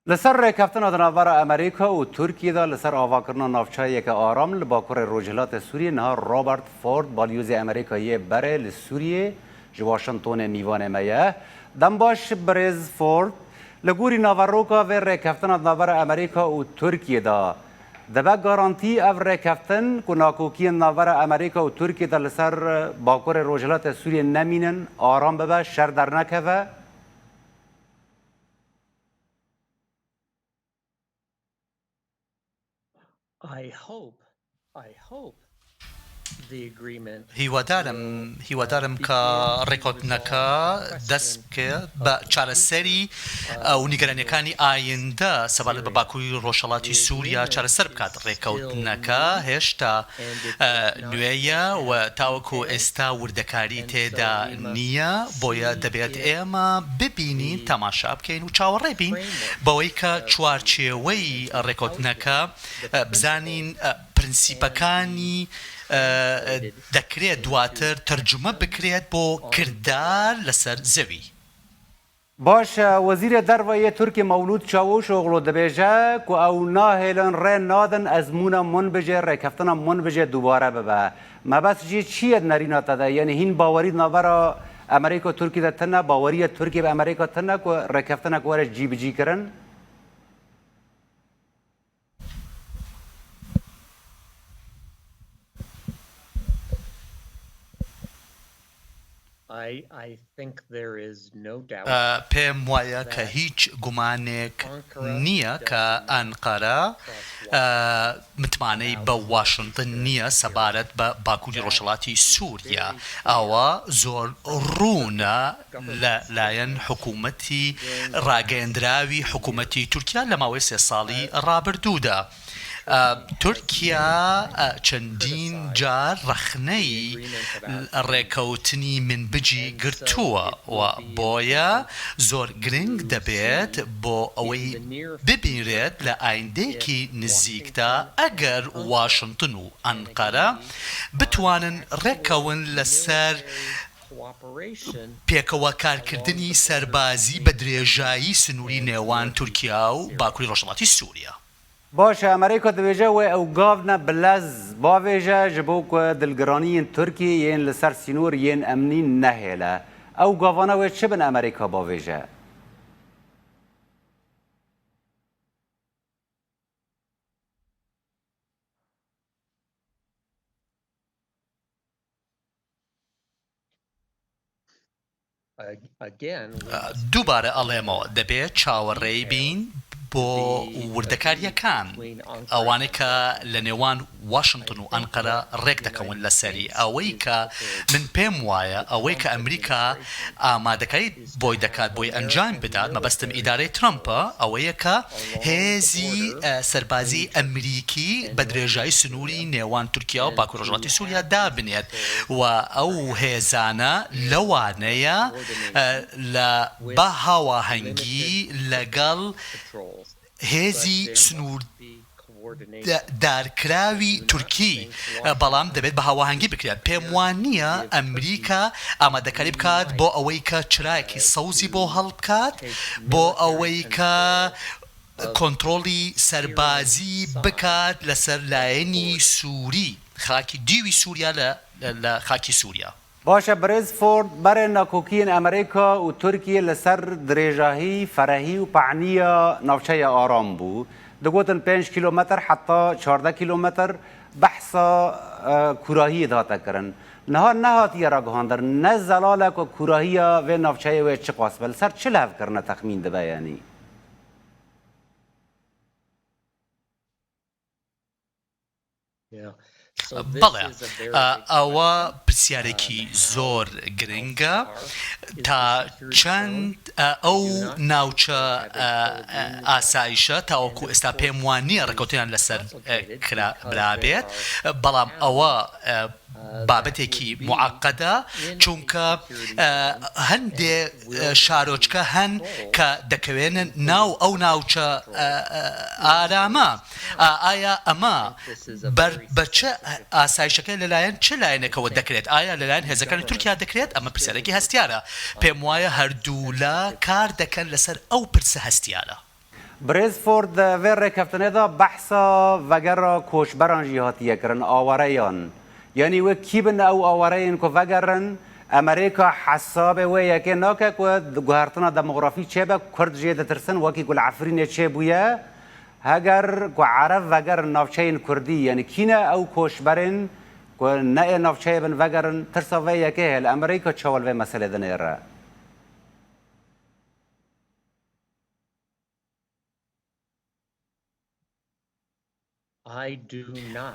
Li ser rêkeftina di navbera Amerîka û Tirkiyê de li ser avakirina navçeyeke aram li bakurê rojhilatê Sûriyê niha Robert Ford balyozê Amerîka yê berê li Sûriyê ji Washingtonê mîvanê me ye. Dembaş birêz Ford, li gorî naveroka vê rêkeftina di navbera Amerîka û Tirkiyê de dibe garantî ev rêkeftin ku nakokiyên di navbera Amerîka û Tirkiyê de li ser bakurê rojhilatê Sûriyê nemînin, aram bibe, şer dernekeve? هیوادارم هیوادارم کە ڕێکەوتنەکە دەست بکەێت بە چارەسەری ئەو نیگەرانیەکانی ئایندە سەبارەت بە باکووری ڕۆژهەڵاتی سووریا چارەسەر بکات ڕێکەوتنەکە هێشتا نوێیە و تاوەکو ئێستا وردەکاری تێدا نییە، بۆیە دەبێت ئێمە ببینین، تەماشا بکەین و چاوەڕێ بین بەوەی کە چوارچێوەی ڕێککەوتنەکە بزانین پرنسیپەکانی دەکرێت دواتر تەرجومە بکرێت بۆ کردار لەسەر زەوی. باشە وەزیرێ دەرڤە یێ تورکیە مەولود چاووشئۆغڵۆ دبێژە کو ئەو ناهێلن ڕێ نادن ئەزموونە منبجێ ڕێکەفتنا منبجێ دووبارە ببە. مەبەست ژی چییە نەرینا تە دە یەنی هین باوەری د ناڤەرا ئەمریکا و تورکیە دە تنە باوەریە تورکیە بە ئەمریکا تنە کو ڕێکەفتنەک وەرە جیبجی کرن؟ پێم وایە کە هیچ گومانێک نییە کە ئەنقەرە متمانەی بە واشنتن نییە سەبارەت بە باکووری ڕۆژهەڵاتی سووریا. ئەوە زۆر ڕوونە لە لایەن حکوومەتی ڕاگەیەندراوی حکوومەتی تورکیا لە ماوەی سێ ساڵی ڕابردوودا. تورکیا چەندین جار ڕەخنەی ڕێکەوتنی منبجی گرتووە و بۆیە زۆر گرنگ دەبێت بۆ ئەوەی ببینرێت لە ئایندەیەکی نزیکدا ئەگەر واشنتن و ئەنقەرە بتوانن ڕێککەون لەسەر پێکەوە کارکردنی سەربازی بە درێژایی سنووری نێوان تورکیا و باکوری ڕۆژهەڵاتی سوریا. باشە ئەمریکا دبێژە وێ ئەو گاڤنە بلەز باڤێژە ژ بۆ کو دلگرانیێن تورکیێ یێن ل سەر سینور یێن ئەمنی نەهێلە. ئەو گاڤانە وێ چ بن ئەمریکا باڤێژە؟ دووبارە ئەڵێمەوە دەبێت چاوەڕێی بین بۆ وردەکارییەکان، ئەوانەی کە لە نێوان واشنتن و ئەنقەرە ڕێک دەکەون لەسەری. ئەوەی کە من پێم وایە ئەوەی کە ئەمریکا ئامادەکاری بۆی دەکات بۆی ئەنجام بدات، مەبەستم ئیدارەی ترەمپە، ئەوەیە کە هێزی سەربازیی ئەمریکی بە درێژایی سنووری نێوان تورکیا و باکوور ڕۆژهەڵاتی سووریا دابنێت و ئەو هێزانە لەوانەیە لە بە هاواهەنگی لەگەڵ هێزی سنووردارکراوی تورکی، بەڵام دەبێت بە هاواهەنگی بکرێت. پێم وا نییە ئەمریکا ئامادەکاری بکات بۆ ئەوەی کە چرایەکی سەوزی بۆ هەڵبکات بۆ ئەوەی کە کۆنترۆڵی سەربازی بکات لەسەر لایەنی سووری خاکی دیوی سووریا لە خاکی سووریا. باشە برێز فۆرد بەرێ ناکۆکیێن ئەمریکا و تورکیە لە سەر درێژاهی فەرەهی و پەعنییا ناوچەیا ئارام بوو دگوتن پێنج کیلۆمەتر حەتا 14 کیلۆمەتر بەحسا کوراهیێ دهاتە کرن نها نەهاتیە راگهاندن نە زەلالە کو کوراهییا ڤێ ناوچەیێ وێ چ قاس بە لە سەر چ لهەڤ کرنە تەخمین دبە یەنی؟ بەڵێ ئەوە پرسیارێکی زۆر گرنگە تا چەند ئەو ناوچە ئاسایشە تاوەکو ئێستا پێم وان نییە ڕێککەوتنیان لەسەر کرابێت بەڵام ئەوە بابەتێکی موعەقەدە چونکە هەندێ شارۆچکە هەن کە دەکەوێنە ناو ئەو ناوچە ئارامە ئایا ئەمە بەر بە چ ئاسایشەکە لەلایەن چ لایەنێکەوە دەکرێت ئایا لەلایەن هێزەکانی تورکیا دەکرێت ئەمە پرسیارێکی هەستیارە پێم وایە هەردوولا کار دەکەن لەسەر ئەو پرسە هەستیارە. Birêz Ford di vê rêkeftinê de behsa vegera koçberan jî hatiye kirin, awareyan. Yanî wê kî bin ew awareyên ku vegerin? Amerîka hesabê wê yekê nake ku guhertina demografî çêbe, Kurd jê ditirsin wekî ku li Efrînê çêbûye. Heger ku Ereb vegerin navçeyên Kurdî, yanî kî ne ew koçberên ku ne ê navçeyê bin vegerin, tirsa vê yekê heye. Li Amerîka çawa li vê meselê dinêre?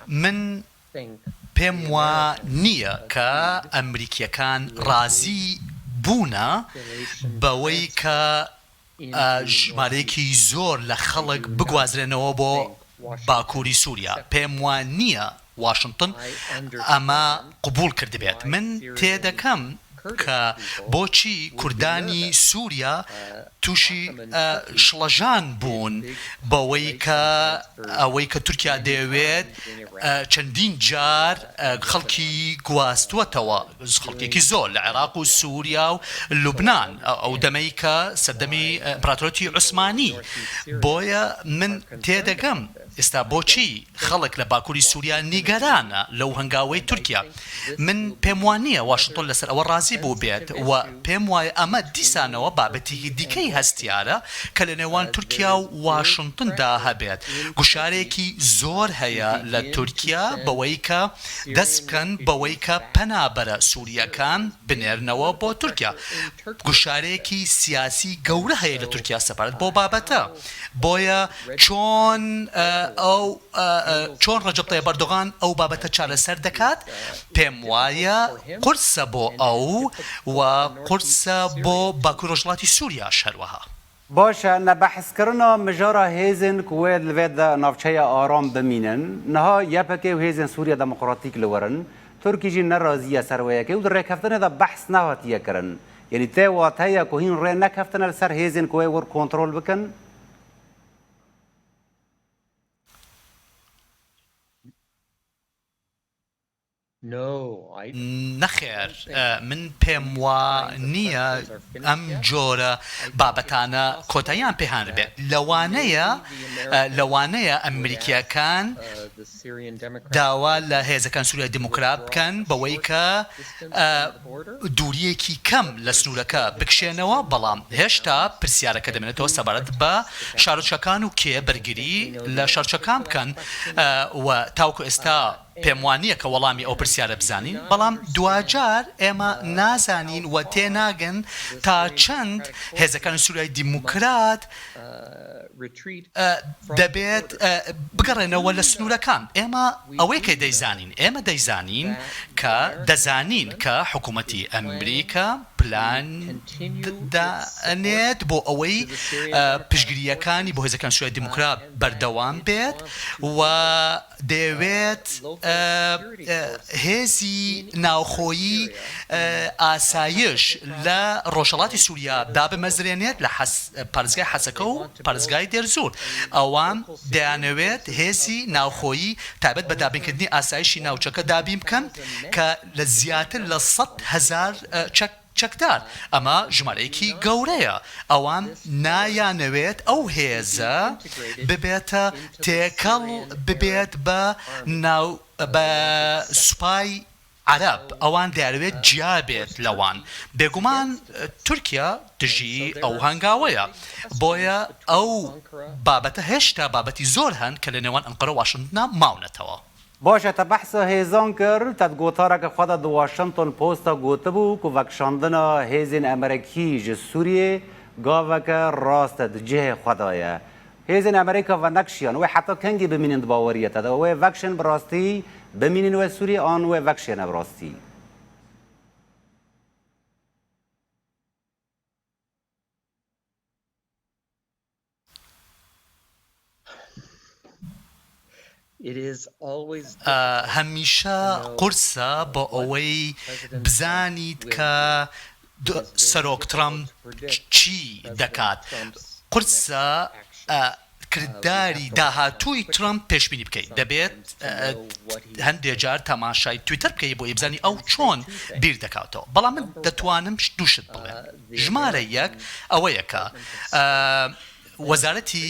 من پێم وا نییە کە ئەمریکییەکان ڕازی بوونە بەوەی کە ژمارەیەکی زۆر لە خەڵک بگوازرێنەوە بۆ باکووری سووریا. پێم وا نییە واشنتن ئەمە قبوڵ کردبێت. من تێدەکەم کە بۆچی کوردانی سووریا تووشی شڵەژان بوون بەوەی کە ئەوەی کە تورکیا دەیەوێت چەندین جار خەڵکی گواستووەتەوە، خەڵکێکی زۆر لە عێراق و سووریا و لوبنان ئەو دەمەی کە سەردەمی ئیمپراتۆریەتی عوسمانی. بۆیە من تێدەگەم ئێستا بۆچی خەڵک لە باکوری سوریا نیگەرانە لەو هەنگاوەی تورکیا؟ من پێم وا نییە واشنتۆن لەسەر ئەوە ڕازی بووبێت و پێم وایە ئەمە دیسانەوە بابەتێکی دیکەی هەستیارە کە لە نێوان تورکیا و واشنتندا هەبێت. گوشارێکی زۆر هەیە لە تورکیا بەوەی کە دەست بکەن بەوەی کە پەنابەرە سورییەکان بنێرنەوە بۆ تورکیا. گوشارێکی سیاسی گەورە هەیە لە تورکیا سەبارەت بەو بابەتە. بۆیە چۆن ئەو چۆن ڕەجەب تەیب ئەردۆغان ئەو بابەتە چارەسەر دەکات، پێم وایە قورسە بۆ ئەو و قورسە بۆ باکوری ڕۆژهەڵاتی سوریاش هەروەها. باشە نە بەحسکردنا مژارا هێزێن ku wê li vê navçeya aram bimînin، niha YPG û hêzên Sûriya Demokratîk li wir in، Tirkî jî ne razî ye ser wê yekê û di rêkeftinê de behs nehatiye kirin. Yanî tê wateya ku hîn rê nekeftine li ser hêzên ku wê wir kontrol bikin? نەخێر من پێم وا نییە ئەم جۆرە بابەتانە کۆتاییان پێ هانبێت. لەوانەیە لەوانەیە ئەمریکییەکان داوا لە هێزەکان سوریای دیموکرات بکەن بەوەی کە دوورییەکی کەم لە سنوورەکە بکشێنەوە، بەڵام هێشتا پرسیارەکە دەمێنێتەوە سەبارەت بە شارۆچکەکان و کێ بەرگری لە شارۆچکەکان بکەن و تاوەکو ئێستا پێم وانییە کە وەڵامی ئەو پرسیارە بزانین، بەڵام دواجار ئێمە نازانین و تێناگەن تا چەند هێزەکانی سوریای دیموکرات دەبێت بگەڕێنەوە لە سنوورەکان. ئێمە ئەوەی کە دەیزانین، ئێمە دەیزانین کە دەزانین کە حکوومەتی ئەمریکا پلان دائەنێت بۆ ئەوەی پشتگیرییەکانی بۆ هێزەکانی سوریای دیموکرات بەردەوام بێت و دەیەوێت هێزی ناوخۆیی ئاسایش لە ڕۆژهەڵاتی سووریا دابمەزرێنێت لە پارێزگای حەسەکە و پارێزگای دێرزوور. ئەوان دەیانەوێت هێزی ناوخۆیی تایبەت بە دابینکردنی ئاسایشی ناوچەکە دابین بکەن کە لە زیاتر لە 100,000 چەک چەکدار، ئەمە ژمارەیەکی گەورەیە، ئەوان نایانەوێت ئەو هێزە ببێتە تێکەڵ ببێت بە ناو بە سوپای عەرەب، ئەوان دەیانەوێت جیا بێت لەوان، بێگومان تورکیا دژی ئەو هەنگاوەیە، بۆیە ئەو بابەتە هێشتا بابەتی زۆر هەن کە لە نێوان ئەنقەرە و واشنتنا ماونەتەوە. باشە te behsa hêzan kir، te di gotareke xwe de di Washington Post de gotibû ku vekişandina hêzên Amerîkî ji Sûriyê gaveke rast e di cihê xwe de ye. Hêzên Amerîka venekişiyan wê heta kengî bimînin di baweriya te de? Wê vekişên bi rastî bimînin wê Sûriyê an wê vekişêne bi rastî? هەمیشە قورسە بۆ ئەوەی بزانیت کە سەرۆک ترەمپ چی دەکات. قورسە کرداری داهاتووی ترەمپ پێشبینی بکەیت. دەبێت هەندێک جار تەماشای تویتەر بکەیت بۆ ئەوەی بزانی ئەو چۆن بیر دەکاتەوە. بەڵام من دەتوانم دوو شت بڵێم. ژمارە یەک ئەوەیە کە. وەزارەتی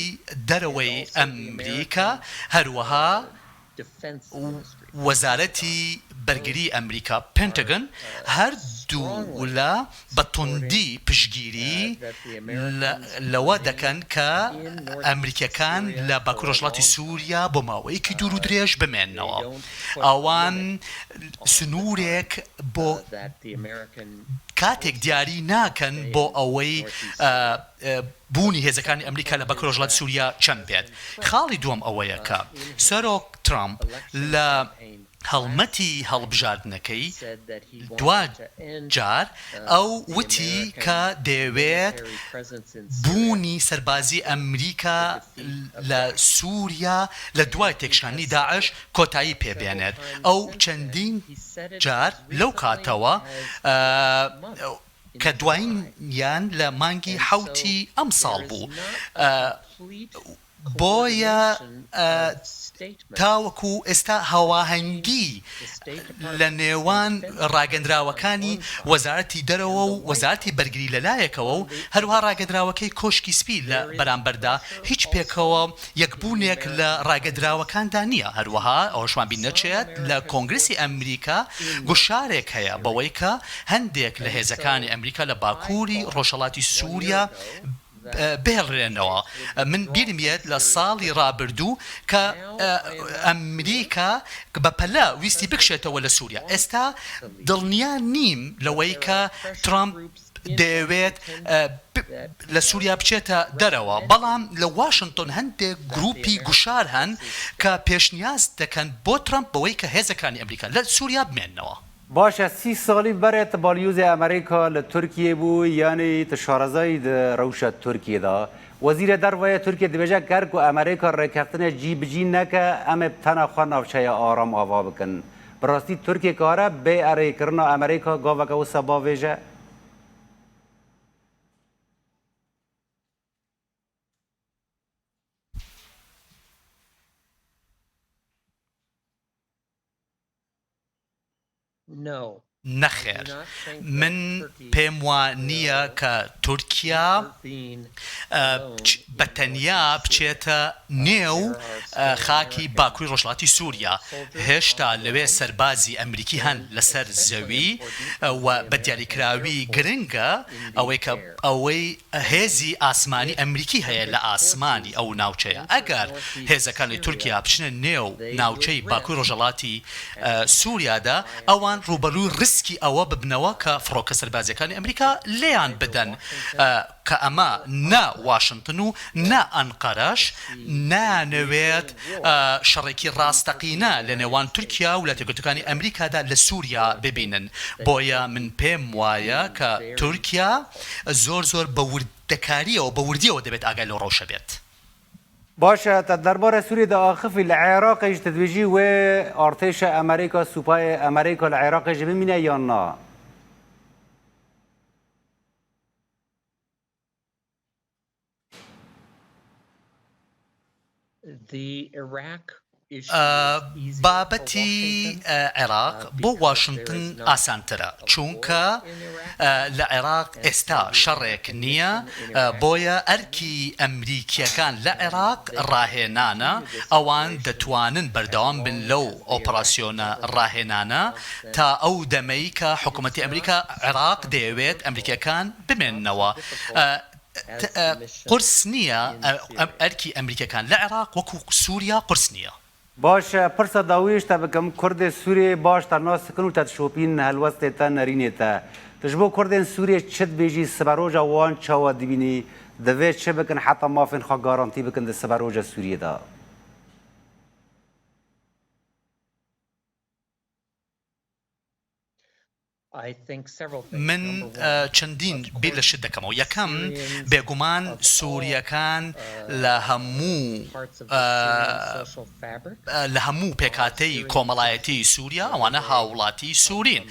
دەرەوەی ئەمریکا، هەروەها وەزارەتی بەرگری ئەمریکا، پێنتاگۆن، هەردوولا بە توندی پشتگیری لەوە دەکەن کە ئەمریکییەکان لە باکوور ڕۆژهەڵاتی سووریا بۆ ماوەیەکی دوور و درێژ بمێننەوە. ئەوان سنوورێک بۆ کاتێک دیاری ناکەن بۆ ئەوەی بوونی هێزەکانی ئەمریکا لە باکوور ڕۆژهەڵاتی سووریا چەند بێت. خاڵی دووەم ئەوەیە کە سەرۆک ترەمپ لە هەڵمەتی هەڵبژاردنەکەی دوا جار ئەو وتی کە دەیەوێت بوونی سەربازی ئەمریکا لە سووریا لە دوای تێکشکاندنی داعش کۆتایی پێ بێنێت. ئەو چەندین جار لەو کاتەوە کە دوایینیان لە مانگی حەوتی ئەمساڵ بوو، بۆیە تاوەکو ئێستا هاواهەنگی لە نێوان ڕاگەندراوەکانی وەزارەتی دەرەوە و وەزارەتی بەرگری لەلایەکەوە و هەروەها ڕاگەندراوەکەی کۆشکی سپی لە بەرامبەردا هیچ پێکەوە یەکبوونێک لە ڕاگەندراوەکاندا نییە، هەروەها ئەوەشمان بیر نەچێت لە کۆنگرسی ئەمریکا گوشارێک هەیە بەوەی کە هەندێک لە هێزەکانی ئەمریکا لە باکووری ڕۆژهەڵاتی سووریا بهێڵرێنەوە، من بیرم یەت لە ساڵی ڕابردوو کە ئەمریکا بە پەلە ویستی بکشێتەوە لە سووریا، ئێستا دڵنیا نیم لەوەی کە ترەمپ دەیەوێت لە سووریا بچێتە دەرەوە، بەڵام لە واشنتۆن هەندێک گرووپی گوشار هەن کە پێشنیاز دەکەن بۆ ترەمپ بەوەی کە هێزەکانی ئەمریکا لە سووریا بمێننەوە. باشە سی ساڵی بەرێ ت بالیوزێ ئەمریکا لە تورکیێ بوو یانی ت شارەزای د رەوشە تورکیێ دا. وەزیرێ دەرڤەیێ تورکیێ دبێژە گەر کو ئەمریکا رێکەفتنێ جی بجی نەکە ئەمێ بتەنە خوە ناوچەیا ئارام ئاڤا بکن. بڕاستی تورکیێ کارە بێ ئەرێ کرنا ئەمریکا گاڤەکە وسا باڤێژە؟ نەخێر، من پێم وا نییە کە تورکیا بە تەنیا بچێتە نێو خاکی باکووری ڕۆژهەڵاتی سووریا. هێشتا لەوێ سەربازی ئەمریکی هەن لەسەر زەوی و بە دیاریکراوی گرنگە ئەوەی کە ئەوەی هێزی ئاسمانی ئەمریکی هەیە لە ئاسمانی ئەو ناوچەیە. ئەگەر هێزەکانی تورکیا بچنە نێو ناوچەی باکووری ڕۆژهەڵاتی سووریادا، ئەوان ڕووبەرووی ڕیسکی ئەوە ببنەوە کە فڕۆکە سەربازییەکانی ئەمریکا لێیان بدەن، کە ئەمە نە واشنتن و نە ئەنقەرەش نایانەوێت شەڕێکی ڕاستەقینە لە نێوان تورکیا و ویلایەتە یەکگرتووەکانی ئەمریکادا لە سووریا ببینن. بۆیە من پێم وایە کە تورکیا زۆر زۆر بە وردەکارییەوە، بە وردییەوە دەبێت ئاگای لەو ڕەوشە بێت. باشە تە دەربارە سوریە دە ئاخفی لە عێراقیش تە دبێژی وێ ئارتێشە ئەمریکا سوپای ئەمریکا لە عێراقیش بمینە یان نا؟ بابەتی عێراق بۆ واشنتن ئاسانترە، چونکە لە عێراق ئێستا شەڕێک نییە، بۆیە ئەرکی ئەمریکییەکان لە عێراق ڕاهێنانە، ئەوان دەتوانن بەردەوام بن لەو ئۆپەراسیۆنە ڕاهێنانە تا ئەو دەمەی کە حکومەتی ئەمریکا عێراق دەیەوێت ئەمریکییەکان بمێننەوە. قورس نییە ئەرکی ئەمریکیەکان لە عێراق وەکو سوریا قورس نییە. باشە پرسە داویش تە بکەم کوردێ سوریێ باش تە ناس دکن و تە دشۆپین هەلوەستێ تە نەرینێ تە تە ji bo kurdên Sûriyê çi dibêjî siberoja wan çawa dibînî divê çi bikin heta mafên xwe garantî bikin di siberoja Sûriyê de? من چەندین بیر لە شت دەکەمەوە، یەکەم، بێگومان سوورییەکان لە هەموو لە هەموو پێکهاتەی کۆمەڵایەتی سووریا ئەوانە هاوڵاتی سوورین،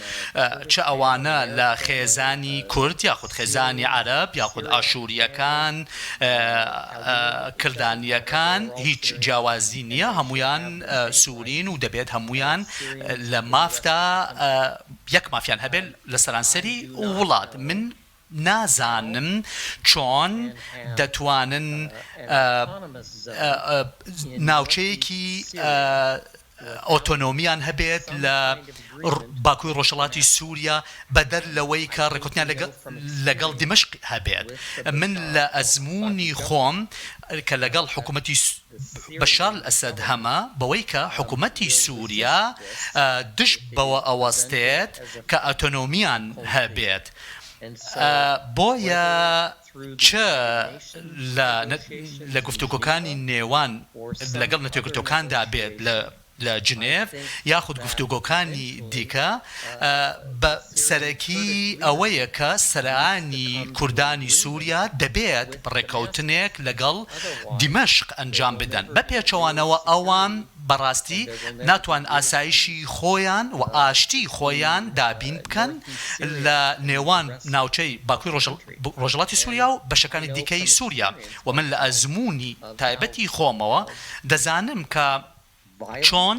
چ ئەوانە لە خێزانی کورد یاخود خێزانی عەرەب یاخود ئاشوورییەکان، کلدانییەکان، هیچ جیاوازی نییە، هەموویان سوورین و دەبێت هەموویان لە مافدا یەک مافیان هەبێت لە سەرانسەری وڵات. من. نازانم چۆن دەتوانن ناوچەیەکی ئۆتۆنۆمیان هەبێت لە باکووری ڕۆژهەڵاتی سووریا بەدەر لەوەی کە ڕێککەوتنیان لەگەڵ دیمەشق هەبێت. من لە ئەزموونی خۆم کە لەگەڵ حکوومەتی بەشار ئەسەد هەمە بەوەی کە حکوومەتی سووریا دژ بەوە ئەوەستێت کە ئۆتۆنۆمیان هەبێت. بۆیە چ لە لە گفتوگۆکانی نێوان لەگەڵ نەتەوەیەکگرتووەکاندا بێت لە لە جنێڤ یاخود گفتوگۆکانی دیکە بە سەرەکی ئەوەیە کە سەرانی کوردانی سووریا دەبێت ڕێککەوتنێک لەگەڵ دیمەشق ئەنجام بدەن بە پێچەوانەوە ئەوان بەڕاستی ناتوان ئاسایشی خۆیان و ئاشتی خۆیان دابین بکەن لە نێوان ناوچەی باکوری ڕۆژهەڵاتی سوریا و بەشەکانی دیکەی سوریا و من لە ئەزموونی تایبەتی خۆمەوە دەزانم کە چۆن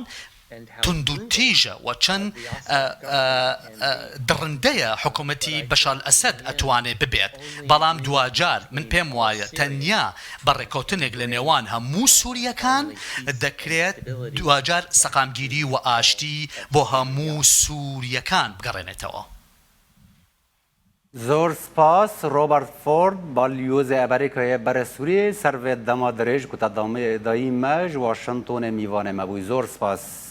توندوتیژە و چەند دڕندەیە حکومەتی بەشار ئەسەد ئەتوانێ ببێت، بەڵام دواجار من پێم وایە تەنیا بە ڕێککەوتنێک لە نێوان هەموو سورییەکان دەکرێت دواجار سەقامگیری و ئاشتی بۆ هەموو سورییەکان بگەڕێنێتەوە. زۆر سپاس ڕۆبەرت فۆرد بالیۆزێ ئەمریکایێ بەرە سوریێ سەر ڤێ دەما درێژ کو تە داییم مە ژ واشنتۆنێ میڤانێ مە بووی زۆر سپاس.